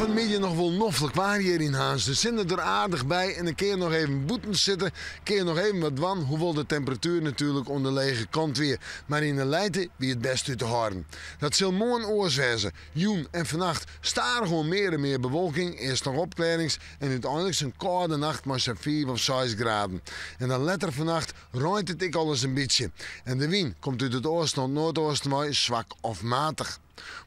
Fan 'e middei noch wol noflik waar hjir yn Harns. De sinne der aardich by en dan kinne je noch even bûten sitte, kinne je noch even wat dwaan, hoewol de temperatuer natuerlik oan de lege kant wie. Mar yn 'e lijte wie it bêst út te hâlden. Dat sil moarn oars wêze. Jûn en fannacht stadichoan mear en mear bewolking, earst noch opklearrings en úteinliks in kâlde nacht mei sa'n fiif of seis graden. En dan letter fannacht reint it ek alris in bytsje. En de wyn komt út it oasten oant noardeasten wei swak of matich.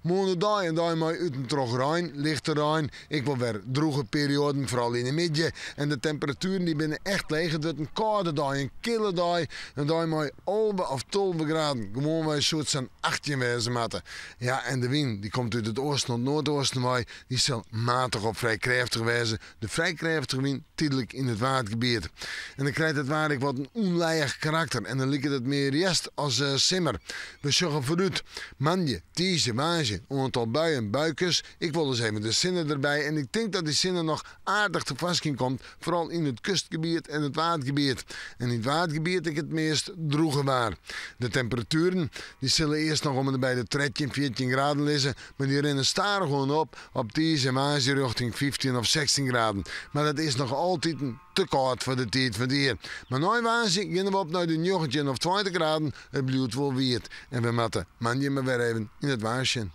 Moarn oerdei in dei mei út en troch rein, lichte rein, ek wol wer drûge perioaden, foaral yn 'e middei. En de temperatueren dy binne echt leech. It wurdt in kâlde dei, in kille dei, in dei mei 11 of 12 graden. Gewoanwei soe it sa'n 18 wêze moatte. Ja, en de wyn dy komt út it oasten oant noardeasten wei, dy sil matich of frij krêftich wêze. De frij krêftige wyn tydlik yn it Waadgebiet. En dan krijt it waar ek wat in ûnlijich karakter en dan liket it mear hjerst as simmer. We sjogge foarút. Moandei, tiisdei, woansdei, oantal buien, buikes. Ek wolris even de sinne derby en ik tink dat dy sinne noch aardich tefoarskyn komt, foaral yn it kustgebiet en it Waadgebiet. En yn it Waadgebiet ek it meast drûge waar. De temperatueren dy sille earst noch om en by de 13, 14 graden lizze, mar dy rinne stadichoan op op tiisdei en woansdei rjochting 15 of 16 graden. Mar dat is noch altiten te kâld foar de tiid fan it jier. Mar nei woansdei geane we op nei de 19 of 20 graden. It bliuwt wol wiet en we moatte moandei mar wer even yn it waar sjen.